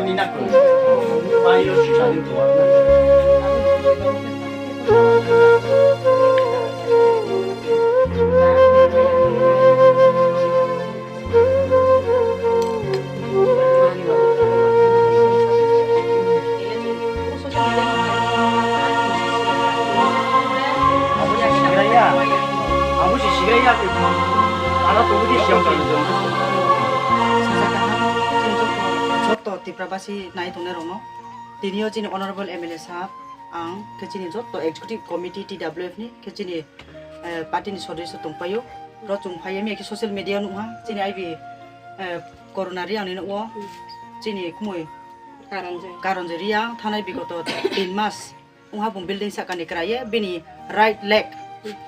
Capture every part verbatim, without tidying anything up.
Abo se sigraya, abo se sigraya, ano tongwi se siyam tongwi. Joto Tiprabasi nai tongnai rokno, tini o chini Honorable M L A sahab, ang khe chini joto Executive Committee T W F ni khe chini, eh, party ni sodosyo tongpaio. Ro chwng phaiya miya khe social media nukha, chini I B, eh, Corona Reang ni nukgo, chini khumui Karanjoy. Karanjoy Reang thanai bigoto tin mas wngha bung building sakani kwraiye, bini right leg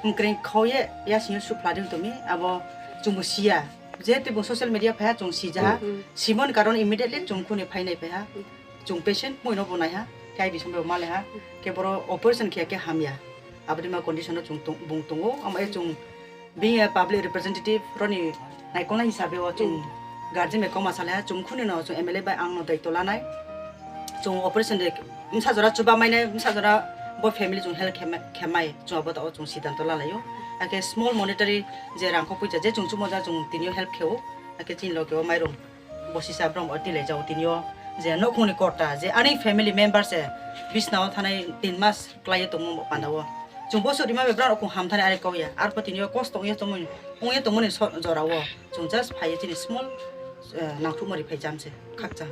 wngkreng khoye yasingyo suphlaring tongmi, abo chwngbo siya. Jehetu bung social media phaiha chwng sijaha, simoni karon immediately chwng khuni phainai phaiha. Chwng patient muino bo naiha, khe I B sombai bo malaiha, khe boro operation khiya khe hamya. Aboni ma condition no chwng tong-, bung tongo, amo e chwng being a public representative roni naikolnai hisabe o chwng guardian bai kok ma salaiha, chwng khuni no chwng M L A bai ang no daitw lanai. Chwng operation de bwsa jora chuba mainai, bwsa jora bo family chwng help khe mai, khe mai chwng abo ta o chwng siddhanto lalaio. Hakhe small monetary je rang kok puija je chwng chumo ja chwng tinio help kheo, hakhe chini loge o mairum. Bo sisa brom o tilai jao tinio je nokhungni korta je ani family member se bisnao thanai tin mas klaiye tongmo panda o. Chwng boso rima be brom rok hamthani ari kokya. Arpho tinio kosto wngya tongmoni, wngya tongmoni so-, jora o. Chwng just phaiye chini small, eh, nangthukma ri phai jam se khakcha.